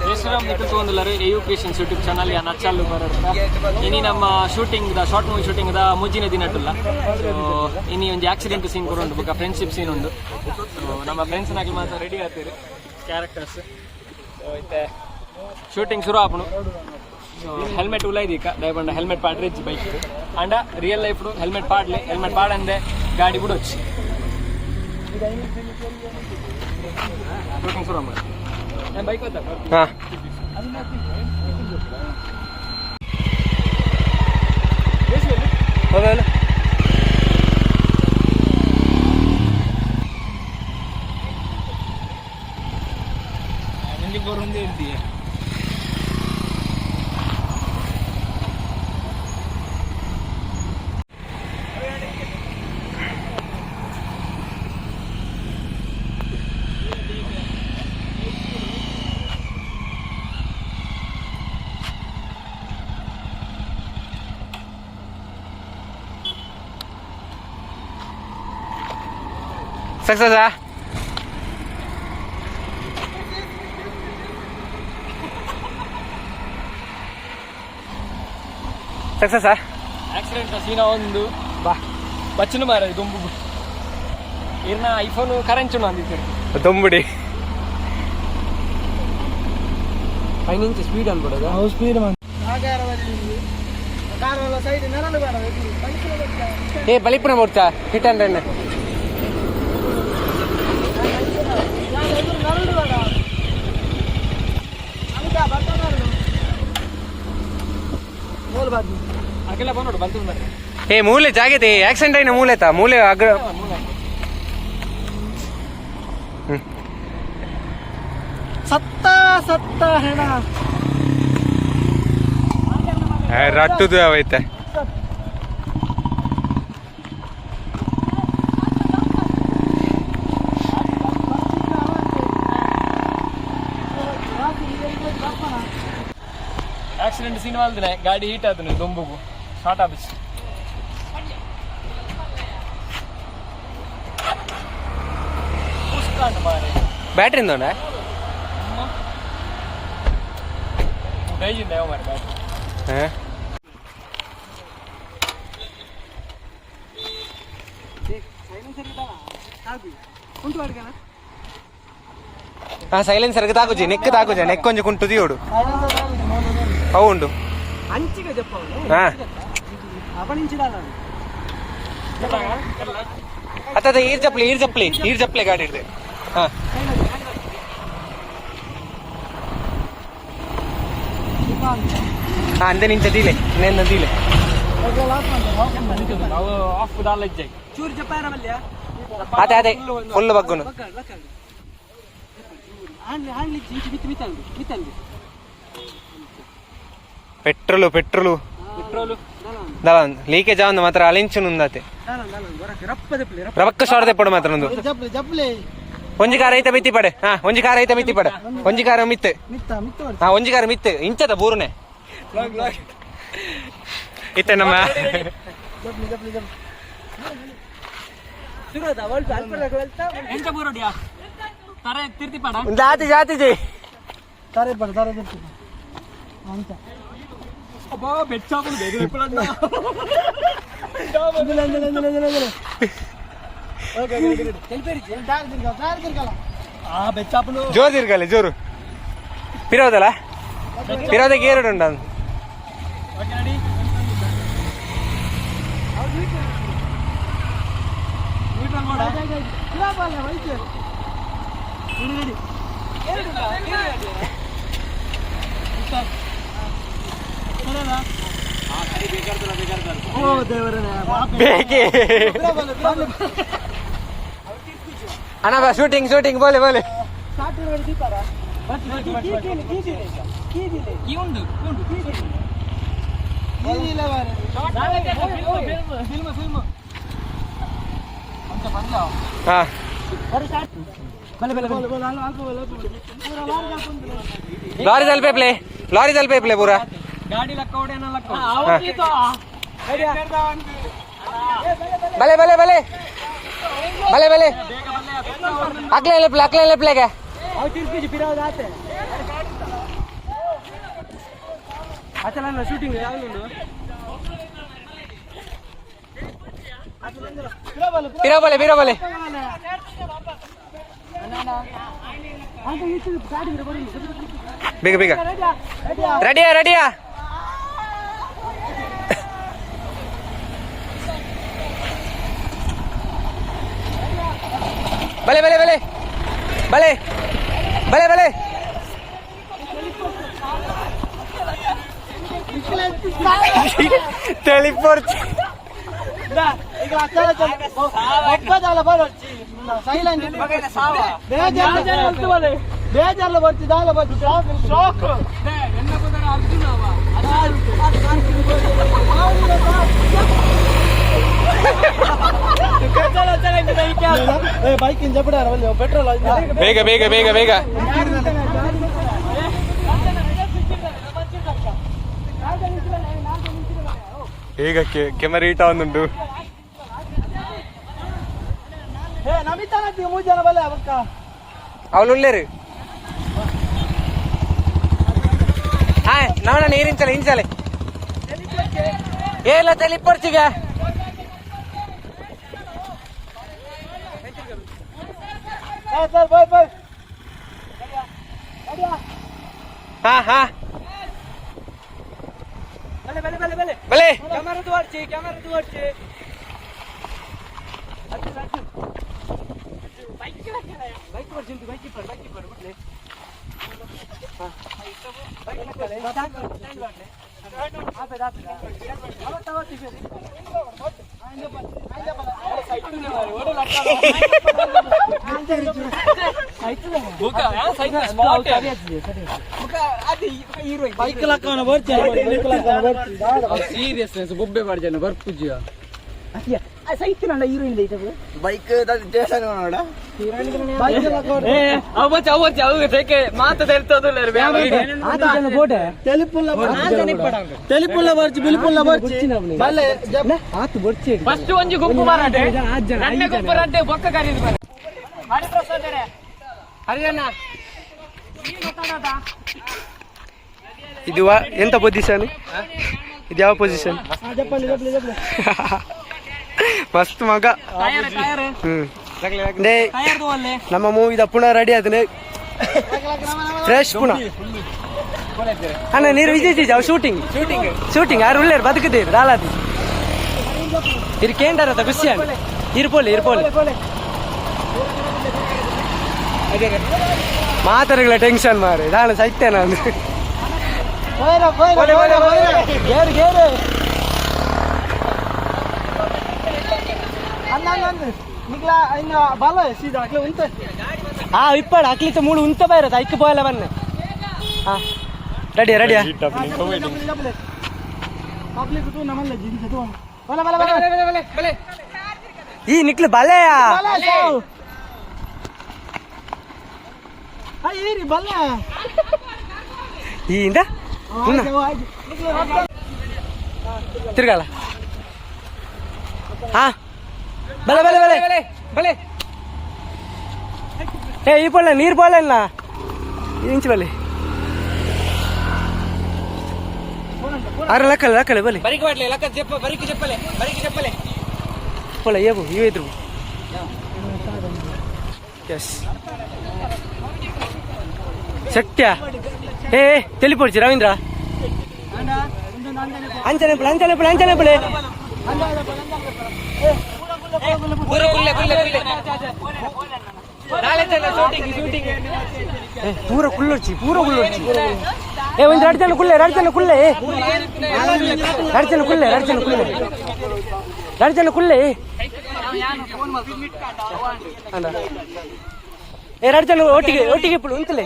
ಜಯಶ್ರೀರಾಮ್ ನಿಖಿಲ್ ತಗೊಂದಿಲ್ಲಾರೆ A U creations YouTube channel ಯಾ ನಚ್ಚಲ್ಲು ಬರತ್ತ. ಇನಿ ನಮ್ಮ shooting the short movie shooting the ಮೂಜಿನ ದಿನಟುಲ್ಲ. ಸೊ ಇನಿ ಒಂಜಿ ಆಕ್ಸಿಡೆಂಟ್ ಸೀನ್ ಕೊರುಂಡು, ಬೊಕ ಫ್ರೆಂಡ್ಶಿಪ್ ಸೀನ್ ಉಂಡು. ಸೊ ನಮ್ಮ ಫ್ರೆಂಡ್ಸ್ ನಾಕಲ್ ಮಾತ್ರ ರೆಡಿ ಆತೀರಿ ಕ್ಯಾರೆಕ್ಟರ್ಸ್. ಸೊ ಇತ್ತೆ ಶೂಟಿಂಗ್ ಶುರು ಆಪುಂಡು. ಸೊ ಹೆಲ್ಮೆಟ್ ಉಲೈದಿಕ ದಯಪಂಡ ಹೆಲ್ಮೆಟ್ ಪಾಡ್ರೆಜ್ಜಿ ಬೈಕ್ ಅಂಡ ರಿಯಲ್ ಲೈಫ್ ಹೆಲ್ಮೆಟ್ ಪಾಡ್ಲೆ, ಹೆಲ್ಮೆಟ್ ಪಾಡಂದೆ ಗಾಡಿ ಬಿಡೊಚ್ಚಿ. ಶೂಟಿಂಗ್ ಶುರು ಮಾಡಿ ಬೈಕ್ ಹೋಗ್ತಾ. ಹಾ. ಹೌದಲ್ಲ? ನಿಮಗೆ ಬರೋಂದೇ ಇರ್ತೀಯ. ಸಕ್ಸಸ್. ಸಕ್ಸಸ್. ಆಕ್ಸಿಡೆಂಟ್ ಸೀನ ಒಂದು ಬಾ ಬಚ್ಚನು ಮಾರ ದುಂಬು ಇರ್ನ ಐಫೋನ್ ಕರೆಂಚುಂಡು ಅಂದಿತ್ತು. ದೊಂಬುಡಿ. 5 ಇಂಚ್ ಸ್ಪೀಡ್ ಅನ್ಬಿಡೋದು. ಸ್ಪೀಡ್. ಏ, ಬಲಿಪುನ ಮೂರ್ತ ಹಿಟ್ ಅಂಡ್ ರನ್. ಅಕ್ಕೆಲ್ಲ ಬಂದೋಡು ಬಂತು ಬರ್ರಿ. ಏ, ಮೂಲೆ ಜಾಗತೆ ಆಕ್ಸಿಡೆಂಟ್ అయిన ಮೂಲೆ ತಾ ಮೂಲೆ ಅಗ್ರ. ಸತ್ತ ಸತ್ತ ಹೆಣ. ರಟ್ಟುದು ಅವೈತೆ. ಆಕ್ಸಿಡೆಂಟ್ ಸೀನ್ ಅಲ್ದಿನ ಗಾಡಿ ಹೀಟ್ ಆತನು ದುಂಬುಗು ಶಾರ್ಟ್ ಆಫೀಸ್. ಮಾರೆ. ಬ್ಯಾಟ್ರಿ ಇಂದೋಣ. ಡೈಜಿಂದ ಯಾವ ಮಾರೆ ಬ್ಯಾಟ್ರಿ. ಹಾ, ಸೈಲೆನ್ಸರ್ ತಾಕುಜಿ, ನೆಕ್ ತಾಕುಜ, ನೆಕ್ ಒಂಜಿ ಕುಂಟು ದಿಯೋಡು ಅವು ಉಂಡು. ಅಂಚಿಗೆ ಜಪ್ಪ. ಹಾ. ಅಪನಿಂಚಿದಾನ. ಅತ್ತ, ಈರ್ ಚಪ್ಪಲಿ, ಈರ್ ಚಪ್ಪಲಿ, ಈರ್ ಚಪ್ಪಲಿ ಗಾಡಿ ಹಿಡ್ದೆ. ಹಾ ಹಾ, ಅಂದೆ ನಿಂಚ ದೀಲೆ ನೇನ ದೀಲೆ. ನಾವು ಆಫ್ ದಾಲ ಇಜ್ಜೆ. ಚೂರು ಜಪ್ಪಾರ ಮಲ್ಯ. ಅದೇ ಅದೇ, ಫುಲ್ ಬಗ್ಗುನು. ಹ್ಯಾಂಡ್ಲಿ ಹ್ಯಾಂಡ್ಲಿ ಇಂಚಿ ಮಿತ್ತು ಮಿತ್ತಂದು ಮಿತ್ತಂದು. Petrol petrol. ಪೆಟ್ರೋಲು. ದಲ ಲೀಕೇಜ್ ಆವಂದು ಮಾತ್ರ ಅಲಿಂಚುನು ಉಂದಾತೆ. ರಬಕ್ಕ ಶಾರ್ಟ್ ತೆಪ್ಪಡು ಮಾತ್ರ ಒಂದು. ಜಪ್ಲಿ ಜಪ್ಲಿ. ಒಂಜಿ ಕಾರ ಐತ ಮಿತ್ತಿ ಪಡೆ. ಹಾ, ಒಂಜಿ ಕಾರ ಐತ ಮಿತ್ತಿ ಪಡೆ, ಒಂಜಿ ಕಾರ ಮಿತ್ತು. ಮಿತ್ತ ಮಿತ್ತ. ಹಾ, ಒಂಜಿ ಕಾರ ಮಿತ್ತು ಇಂಚದ ಬೂರುನೆ ಇತ್ತೆ ನಮ್ಮ ಜಪ್ಲಿ ಜಪ್ಲಿ ಜಪ್ಲಿ ಶುರು ಅವಳು ಅಲ್ಪ వెళ్తా. ಎಂಚ ಬೂರೋಡಿಯಾ ತರ ತಿರ್ತಿ ಪಾಡ. ಒಂದು ಆತಿ ಜಾತಿ ಜೈ. ತಾರೆ ಬರ ತಾರೆ ಬರ್ತೀನಿ ಅಂತ. ಅಬ್ಬಾ, ಬೆಚ್ಚಾಪುಲು ಬೇಗ ಎಪ್ಪುಲಂಡ. ಅಂದಲೆ ಅಂದಲೆ ಅಂದಲೆ ಅಂದಲೆ ಅಂದಲೆ. ತಿರ್ಗಲ್ಲ. ಆ ಬೆಚ್ಚಾಪುಲು. ಜೋರು ತಿರ್ಗಲೆ, ಜೋರು ಪಿರೋದಲ್ಲ, ಪಿರೋದ ಗೇರುಡು ಉಂಟು. Okay, ready. ಓ ದೇವರೇ. ಬೇಕೇ ಅಣ್ಣ ಬಾ, ಶೂಟಿಂಗ್ ಶೂಟಿಂಗ್, ಬೋಲೆ ಬೋಲೆ. ಈ ಉಂಡು ಉಂಡು. Film film. ಹಾ. ಲಾರಿ ತಲುಪೇಪ್ಲೆ, ಲಾರಿ ತಲುಪೇಪ್ಲೆ ಪೂರ. ಗಾಡಿ ಲಕ್ಕ ಹೊಡೆಯನ ಲಕ್ಕ. ಬಲೆ ಬಲೆ ಬಲೆ ಬಲೆ ಬಲೆ. ಅಕ್ಲೆ ಲೆಪ್ಲೆ, ಅಕ್ಲೆ ಲೆಪ್ಲೆಗೆ. ಅವು ತಿರ್ಪಿಜಿ ಪಿರಾವ್ದು ಆತೆ. ಆಚಲ ಶೂಟಿಂಗ್ ಯಾವ್ದು? ಪಿರಬಲೆ ಪಿರಬಲೆ. ಬೇಗ ಬೇಗ, ರೆಡಿಯಾ ರೆಡಿಯಾ? ಬಲೆ ಬಲೆ ಬಲೆ ಬಲೆ ಬಲೆ ಬಲೆ. ಟೆಲಿಪೋರ್ಟ್. ಸೈಲೆಂಟ್ ಬೇಜಾರ್ಲ ಬರ್ತಿ ದಾಲ ಬರ್ತಿ ಶಾಕ್. Bike petrol. ಬೇಗ ಬೇಗ ಬೇಗ ಬೇಗ. ಬೇಗ, ಕೆಮರಾ ಈಟ ಒಂದುಂಟು. ನಮಿತಾನ ಮೂರು ಜನ ಬಲ್ಲೆ ಅವಕ್ಕ. ಅವಳು ಉಳ್ಳೇರು. ಹಾಯ್, ನಾವಣ ನೀರಿಂಚಲೆ ಇಂಚಲೆ ಏಲ ತೆಲಿಪೊರ್ಚಿಗ. Sir, bye bye. ಹಾ ಹಾ, ಬಲೆ. ಕ್ಯಾಮರಾ ತುವಾಡ್ಚಿ, ಕ್ಯಾಮರಾ ತುವಾಡ್ಚಿ. Bike bike bike bike. Bike ಲಕ್ಕವನ ಬರ್ತಿ, ಬೈಕ್ ಲಕ್ಕವನ ಬರ್ತಿ. ಸೀರಿಯಸ್ನೆಸ್ ಬೊಬ್ಬೆ ಮಾಡಿ ಬರ್ಪುಜ್ಜಿಯ. Bike bike ಲಕ್ಕವನ. ಮಾತು ತೆಲಿಪುಲ್ಲ ತೆಲಿಪುಲ್ಲ ಬರ್ಚಿ, ಬಿಲಿಪುಲ್ಲ ಬರ್ಚಿ, ಬಲ್ಲೆ. ಫಸ್ಟ್ ಒಂಜಿ ಗುಂಪು ಮಾರಾಟೆ, ರಡ್ಡೆ ಗುಂಪು, ರಡ್ಡೆ ಬೊಕ್ಕ ಕರೀದು ಬರ. ಹರಿಯಣ್ಣ, ಇದು ಎಂತ ಪೊಸಿಷನ್ ಇದು? ಯಾವ ಪೊಸಿಷನ್? ಜಪ್ಪಲಿ ಜಪ್ಪಲಿ ಜಪ್ಪಲಿ. ಮಸ್ತ್ ಮಗ. Tyre tyre. ಹ್ಮ್ ಟೈರ್ ತೋವಲ್ಲೆ. ನಮ್ಮ ಮೂವಿದ ಪುನಃ ರೆಡಿ ಆತನೆ, ಫ್ರೆಶ್ ಪುನಃ. ಅಣ್ಣ, ನೀರು ವಿಜಯ್ ಅವು ಶೂಟಿಂಗ್ ಶೂಟಿಂಗ್ ಶೂಟಿಂಗ್. ಯಾರು ಉಳ್ಳೇರು ಬದುಕುತ್ತೀರಿ ದಾಲಾದಿ ಇರು ಕೇಂದ್ರ ಖುಷಿ ಅಣ್ಣ. ಇರ್ಪೋಲಿ ಇರ್ಪೋಲಿ. ಮಾತಾಡಗಳ ಟೆನ್ಷನ್ ಮಾರೆ, ನಾನು ಸೈತೆ ನಾನು. ಹೋಯ್ರ ಹೋಯ್ರ ಹೋಯ್ರ ಹೋಯ್ರ, ಗೇರು ಗೇರು. ಅಣ್ಣ ಅಣ್ಣ ಅಣ್ಣ, ನಿಗ್ಲ ಇನ್ನು ಬಲ ಸೀದಾ ಅಕ್ಲೆ ಉಂತ. ಆ ಇಪ್ಪಾಡ ಅಕ್ಲಿತ ಮೂಳು ಉಂತ ಬೈರದು ಐಕ್ ಬೋಯಲ್ಲ ಬನ್ನೆ. ಹಾ, ರೆಡಿ ರೆಡಿಯಾ? ಪಬ್ಲಿಕ್ ತೂ ನಮ್ಮಲ್ಲ ಜಿನ್ಸ ತೂ ಬಲ ಬಲ ಬಲ. ಬಲೆ. ಈ ನಿಕ್ಲು ಬಲೆಯಾ? ಬಲ ಸಾವು. ಆ ಈರಿ ಬಲ. ಈ ಇಂದ ತಿರ್ಗಾಲ. ಹಾ, ಬಲೆ ಬಲೆ ಬಲೆ ಬಲೆ ಬಲೆ. ಏ, ಈ ಪೊಳ್ಳೆ ನೀರು ಪೊಳ್ಳೆ ಇಂಚು ಬಲೆ. ಅರೆ ಲಕ್ಕಲೆ ಲಕ್ಕಲೆ ಬಲೆ. ಬರಿಕ್ ಮಾಡ್ಲಿ ಲಕ್ಕ ಜಪ್ಪ, ಬರಿಕ್ ಜಪ್ಪಲೆ, ಬರಿಕ್ ಜಪ್ಪಲೆ. ಪೊಳ್ಳೆ ಏಬು ಇವೆ ಇದ್ರು. ಎಸ್ ಸತ್ಯ. ಏ ತೆಲಿಪೊಡ್ಚಿ ರವೀಂದ್ರ. ಅಂಚನೆ ಪುಳೆ, ಅಂಚನೆ ಪುಳೆ, ಅಂಚನೆ ಪುಳೆ. ಪೂರ ಕುಲ್ಲೆ ಕುಲ್ಲೆ ಕುಲ್ಲೆ. ನಾಳೆ ಶೂಟಿಂಗ್ ಶೂಟಿಂಗ್. ಏ ಪೂರ ಕುಲ್ಲೊಡ್ಚಿ, ಪೂರ ಕುಲ್ಲೊಡ್ಚಿ. ಏ, ಒಂದು ಎರಡು ಜನ ಕುಲ್ಲೆ, ಎರಡು ಜನ ಕುಲ್ಲೆ, ಎರಡು ಜನ ಕುಲ್ಲೆ, ಎರಡು ಜನ ಕುಲ್ಲೆ, ಎರಡು ಜನ ಕುಲ್ಲೆ. ಅಣ್ಣ. ಏ, ಎರಡು ಜನ ಒಟ್ಟಿಗೆ ಒಟ್ಟಿಗೆ ಇಪ್ಪಳು ಉಂತಲೆ.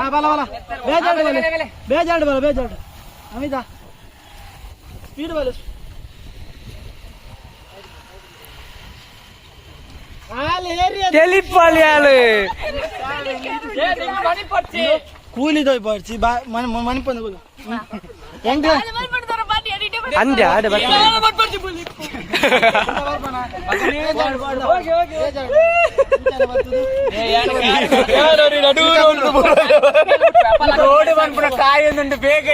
ಆ ಬಲ ಬಲ, ಬೇಜಾರು ಬಲ, ಬೇಜಾರು ಬಲ, ಬೇಜಾರು. ಅಮಿತಾ, ಸ್ಪೀಡ್ ಬಲ. ತೆಲಿಪಾಲ್ಯಾಲು. ಕೂಲಿ ದೋಯ್ ಬರ್ಚಿ ಬಾ ಮನೆ ಮನೆ ಪಂದ ಕೂಲಿ ಹೆಂಗ? ಅಂದ್ಯ ಆಡೆ ಬರ್ತದೆ. ರೋಡ್ ಪನ್ಪುನ ಕಾಯಿ ಒಂದುಂಡು ಬೇಗ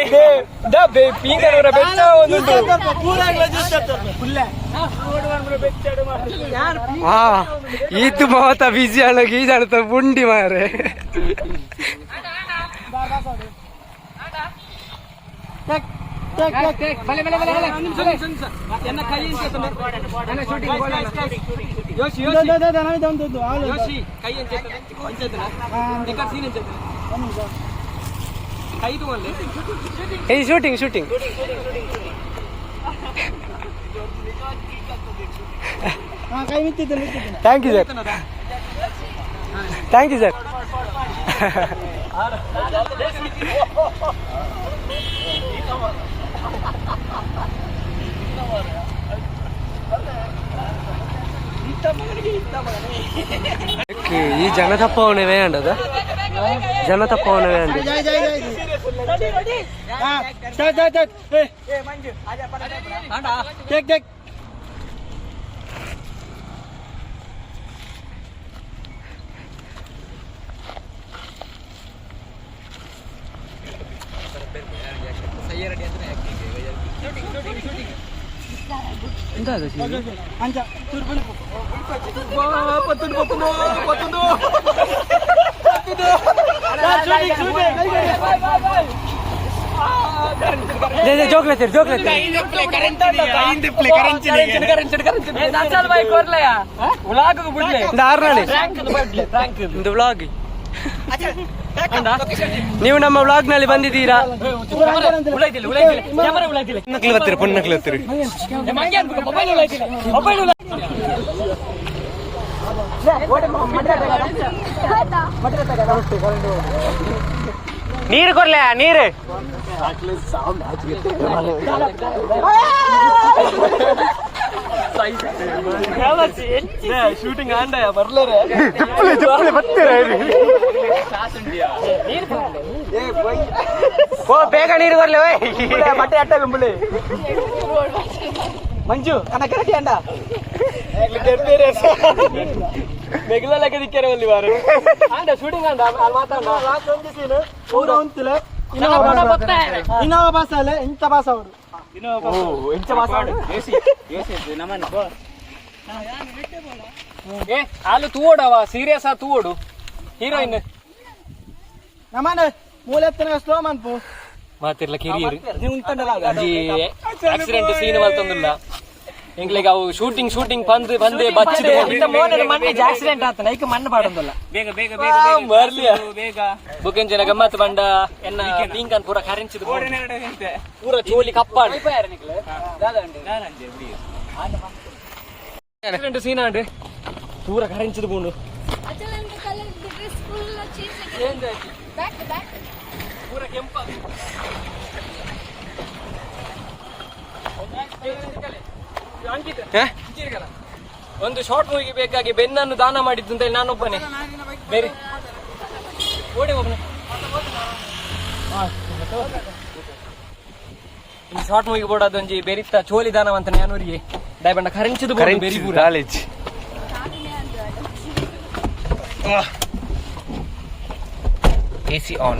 ಪೀಂಕರ್ ಬೆಚ್ಚ ಒಂದುಂಡು. ಹಾ, ಈತು ಮಾತ ಬಿಸಿ ಅಣ್ಣ ಗೀಜಾಣ ಬುಂಡಿ ಮಾರೆ. ಬಲೆ ಬಲೆ ಬಲೆ ಬಲೆ. ಎನ್ನ ಕೈ ಯೋಶಿ ಯೋಶಿ ಯೋಶಿ ಕೈ ಎಂಚ ಸೀನ್ ಕೈ ತಗೊಂಡು. ಏಯ್, ಶೂಟಿಂಗ್ ಶೂಟಿಂಗ್. ಕೈ ಮಿತ್ತಿದ್ದೆ ಮಿತ್ತಿದ್ದೆ. Thank you sir, thank you sir. ಈ ಜನ ತಪ್ಪವನೇ ವೇಂಡದ, ಜನ ತಪ್ಪವನೇ ವೇಂಡ. ಜೈ ಜೈ ಜೈ. ಹಾ, start start start. Take take. ಅಂಚ ತುರ್ಬುಲಿ. ಪತ್ತೊಂದು ಪತ್ತೊಂದು ಪತ್ತೊಂದು. ಜೋಕ್ಲತ್ತೀರಿ ಜೋಕ್ಲತ್ತೀರಿ. ಒಂದು ಆರ್ನಾಳಿ ಒಂದು ವ್ಲಾಗ್. ನೀವು ನಮ್ಮ ವ್ಲಾಗ್ ನಲ್ಲಿ ಬಂದಿದ್ದೀರಾ. ಪೊನ್ನಕ್ಲು ಪೊನ್ನಕ್ಲು ಹತ್ತಿರಿ. ನೀರು ಕೊರ್ಲೆ ನೀರು. ಶೂಟಿಂಗ್ ಆಂಡಯ ಬರ್ಲರೆ. ಜಿಪ್ಪಲೆ ಜಿಪ್ಪಲೆ ಬರ್ತೀರ. ಓ, ಬೇಗ ನೀರು ಬರ್ಲಿ ಓಯ್. ಬಟ್ಟೆ ಅಟ್ಟ ಗುಂಬುಳಿ ಮಂಜು ಕನಕರಟಿ ಅಂಡ ಮೆಗ್ಲ ದಿಕ್ಕಾರ ಅಲ್ಲಿ ವಾರ ಆಂಡ ಶೂಟಿಂಗ್ ಆಂಡ ಅಲ್ಲಿ ಮಾತಾಡ. ಪೂರ ಉಂತುಲೆ ಇನ್ನೋವಾ ಬಾಸ್ ಅಲ್ಲ, ಇಂಥ ಬಾಸ್ ಅವರು. ಎಂಚ ಮಾತಾಡು ಏ ಹಾಲು ತೂವೋಡವ, ಸೀರಿಯಸ್ ಆ ತೂವೋಡು ಹೀರೋಯಿನ್. ನಮ್ಮನೆ ಮೂಲೆತ್ತನ ಸ್ಲೋ ಮನ್ಪು. ಮಾತಿರ್ಲ ಕಿರಿಯರು ಒಂಜಿ ಆಕ್ಸಿಡೆಂಟ್ ಸೀನ್ ಮಲ್ತೊಂದುಲ್ಲ. ಎಂಕ್ಲೆಗ್ ಅವು ಶೂಟಿಂಗ್ ಶೂಟಿಂಗ್ ಪಂದ್ ಬಂದೆ ಬಚ್ಚಿದ. ಮಣ್ಣು ಆಕ್ಸಿಡೆಂಟ್ ಆತನ ಐಕ್ ಮಣ್ಣು ಪಾಡೊಂದಲ್ಲ. ಬೇಗ ಬೇಗ ಬೇಗ ಬೇಗ. ಬರ್ಲಿಯ. ಬೇಗ. ಬುಕೆಂಜನ ಗಮ್ಮತ್ ಬಂಡ ಎನ್ನ ಪೀಂಕನ್ ಪೂರ ಕರೆಂಚಿದ, ಪೂರ ಚೋಲಿ ಕಪ್ಪಾಡು. ಆಕ್ಸಿಡೆಂಟ್ ಸೀನ್ ಆಂಡ್ ಪೂರ ಕರೆಂಚಿದ ಪೂಂಡು. ಅಚಲಂತ ಕಲರ್ ಡ್ರೆಸ್ ಫುಲ್ ಚೇಂಜ್ ಆಗಿದೆ. Back back. ಪೂರ ಕೆಂಪ. ಅಂಕಿತ್, ಒಂದು ಶಾರ್ಟ್ ಮೂವಿಗೆ ಬೇಕಾಗಿ ಬೆನ್ನನ್ನು ದಾನ ಮಾಡಿದ್ದು ಅಂತ ಹೇಳಿ ನಾನೊಬ್ಬನೇ ಬೇರೆ ಓಡಿ ಒಬ್ಬನೇ. ಒಂದು ಶಾರ್ಟ್ ಮೂವಿಗೆ ಬೋಡಾದ ಒಂಜಿ ಬೆರಿತ ಚೋಲಿ ದಾನ ಅಂತ ನ್ಯಾನೂರಿಗೆ ದಯಬಂಡ ಕರೆಂಚಿದು ಬೆರಿ ಪೂರ. ಕಾಲೇಜ್. AC on.